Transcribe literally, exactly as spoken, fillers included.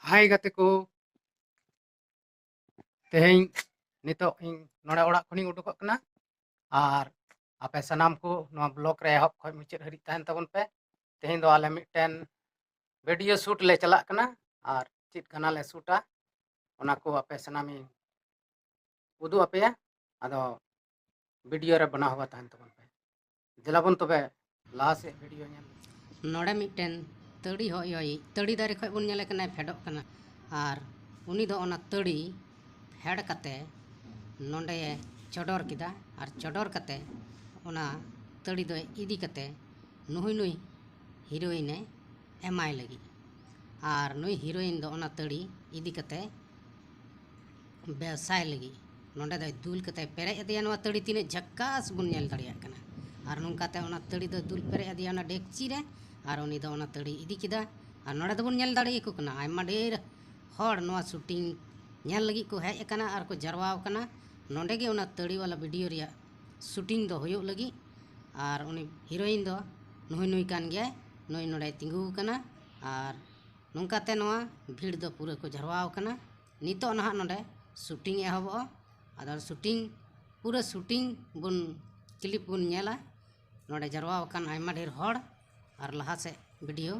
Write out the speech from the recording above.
ᱦᱟᱭ ᱜᱟᱛᱮ ᱠᱚ, ᱛᱮᱦᱮᱧ ᱱᱤᱛᱚᱜ ᱤᱧ ᱱᱚᱰᱮ ᱚᱲᱟᱜ ᱠᱷᱚᱱᱤᱧ ᱩᱰᱩᱠᱚᱜ ᱠᱟᱱᱟ᱾ ᱟᱨ ᱟᱯᱮ ᱥᱟᱱᱟᱢ ᱠᱚ ᱱᱚᱣᱟ ᱵᱞᱚᱜ ᱨᱮ ᱮᱦᱚᱵ ᱠᱷᱚᱱ ᱢᱩᱪᱟᱹᱫ ᱦᱟᱹᱨᱤᱡ ᱛᱟᱦᱮᱱ ᱛᱟᱵᱚᱱ ᱯᱮ᱾ ᱛᱮᱦᱮᱧ ᱫᱚ ᱟᱞᱮ ᱢᱤᱫᱴᱮᱱ ᱵᱷᱤᱰᱤᱭᱳ ᱥᱩᱴ ᱞᱮ ᱪᱟᱞᱟᱜ ᱠᱟᱱᱟ᱾ ᱟᱨ ᱪᱮᱫ ᱜᱟᱱᱟ ᱞᱮ ᱥᱩᱴᱟ, ᱚᱱᱟ ᱠᱚ ᱟᱯᱮ ᱥᱟᱱᱟᱢᱤᱧ ᱩᱫᱩᱜ ᱟᱯᱮᱭᱟ᱾ ᱟᱫᱚ ᱵᱷᱤᱰᱤᱭᱳ ᱨᱮ ᱵᱮᱱᱟᱣ ᱦᱚᱸ ᱛᱟᱦᱮᱱ ᱛᱟᱵᱚᱱ ᱯᱮ᱾ ᱫᱮᱞᱟ ᱵᱚᱱ ᱛᱚᱵᱮ ᱞᱟᱦᱟ ᱥᱮᱫ ᱵᱷᱤᱰᱤᱭᱳ ᱧᱮᱞ᱾ ᱱᱚᱰᱮ ᱢᱤᱫᱴᱮᱱ ᱛᱟᱹᱲᱤ ᱦᱚᱭᱚᱭᱤᱡ ᱛᱟᱹᱲᱤ ᱫᱟᱨᱮ ᱠᱷᱚᱱ ᱵᱚᱱ ᱧᱮᱞᱮ ᱠᱟᱱᱟᱭ ᱯᱷᱮᱰᱚᱜ ᱠᱟᱱᱟ᱾ ᱟᱨ ᱩᱱᱤ ᱫᱚ ᱚᱱᱟ ᱛᱟᱹᱲᱤ ᱦᱮᱲ ᱠᱟᱛᱮ ᱱᱚᱰᱮ ᱪᱚᱰᱚᱨ ᱠᱮᱫᱟ᱾ ᱟᱨ ᱪᱚᱰᱚᱨ ᱠᱟᱛᱮ ᱚᱱᱟ ᱛᱟᱹᱲᱤ ᱫᱚ ᱤᱫᱤ ᱠᱟᱛᱮ ᱱᱩᱭ ᱱᱩᱭ ᱦᱤᱨᱳᱭᱤᱱᱮ ᱮᱢᱟᱭ ᱞᱟᱹᱜᱤᱫ᱾ ᱟᱨ ᱱᱩᱭ ᱦᱤᱨᱳᱭᱤᱱ ᱫᱚ ᱚᱱᱟ ᱛᱟᱹᱲᱤ ᱤᱫᱤ ᱠᱟᱛᱮ ᱵᱮᱵᱥᱟᱭ ᱞᱟᱹᱜᱤᱫ ᱱᱚᱰᱮ ᱫᱚᱭ ᱫᱩᱞ ᱠᱟᱛᱮ ᱯᱮᱨᱮᱡ ᱟᱫᱮᱭᱟ᱾ ᱱᱚᱣᱟ ᱛᱟᱹᱲᱤ ᱛᱤᱱᱟᱹᱜ ᱡᱷᱟᱠᱟᱥ ᱵᱚᱱ ᱧᱮᱞ ᱫᱟᱲᱮᱭᱟᱜ ᱠᱟᱱᱟ᱾ ᱟᱨ ᱱᱚᱝᱠᱟᱛᱮ ᱚᱱᱟ ᱛᱟᱹᱲᱤ ᱫᱚᱭ ᱫᱩᱞ ᱯᱮᱨᱮᱡ ᱟᱫᱮᱭᱟ ᱚᱱᱟ ᱰᱮᱠᱪᱤ ᱨᱮ᱾ ᱟᱨ ᱩᱱᱤ ᱫᱚ ᱚᱱᱟ ᱛᱟᱹᱲᱤ ᱤᱫᱤ ᱠᱮᱫᱟ᱾ ᱟᱨ ᱱᱚᱰᱮ ᱫᱚᱵᱚᱱ ᱧᱮᱞ ᱫᱟᱲᱮᱭᱟᱠᱚ ᱠᱟᱱᱟ ᱟᱭᱢᱟ ᱰᱷᱮᱨ ᱦᱚᱲ ᱱᱚᱣᱟ ᱥᱩᱴᱤᱝ ᱧᱮᱞ ᱞᱟᱹᱜᱤᱫ ᱠᱚ ᱦᱮᱡ ᱟᱠᱟᱱᱟ ᱟᱨ ᱠᱚ ᱡᱟᱨᱣᱟ ᱟᱠᱟᱱᱟ᱾ ᱱᱚᱰᱮ ᱜᱮ ᱚᱱᱟ ᱛᱟᱹᱲᱤ ᱵᱟᱞᱟ ᱵᱷᱤᱰᱤᱭᱳ ᱨᱮᱭᱟᱜ ᱥᱩᱴᱤᱝ ᱫᱚ ᱦᱩᱭᱩᱜ ᱞᱟᱹᱜᱤᱫ᱾ ᱟᱨ ᱩᱱᱤ ᱦᱤᱨᱳᱭᱤᱱ ᱫᱚ ᱱᱩᱭ ᱱᱩᱭ ᱠᱟᱱ ᱜᱮᱭᱟᱭ, ᱱᱩᱭ ᱱᱚᱰᱮᱭ ᱛᱤᱸᱜᱩ ᱟᱠᱟᱱᱟ᱾ ᱟᱨ ᱱᱚᱝᱠᱟᱛᱮ ᱱᱚᱣᱟ ᱵᱷᱤᱲ ᱫᱚ ᱯᱩᱨᱟᱹ ᱠᱚ ᱡᱟᱨᱣᱟ ᱟᱠᱟᱱᱟ᱾ ᱱᱤᱛᱚᱜ ᱱᱟᱦᱟᱜ ᱱᱚᱰᱮ ᱥᱩᱴᱤᱝ ᱮᱦᱚᱵᱚᱜᱼᱟ᱾ ᱟᱫᱚ ᱥᱩᱴᱤᱝ, ᱯᱩᱨᱟᱹ ᱥᱩᱴᱤᱝ ᱵᱚᱱ, ᱠᱞᱤᱯ ᱵᱚᱱ ᱧᱮᱞᱟ᱾ ᱱᱚᱰᱮ ᱡᱟᱨᱣᱟ ᱟᱠᱟᱱ ᱟᱭᱢᱟ ᱰᱷᱮᱨ ᱦᱚᱲ᱾ ᱟᱨ ᱞᱟᱦᱟ ᱥᱮᱫ ᱵᱷᱤᱰᱤᱭᱳ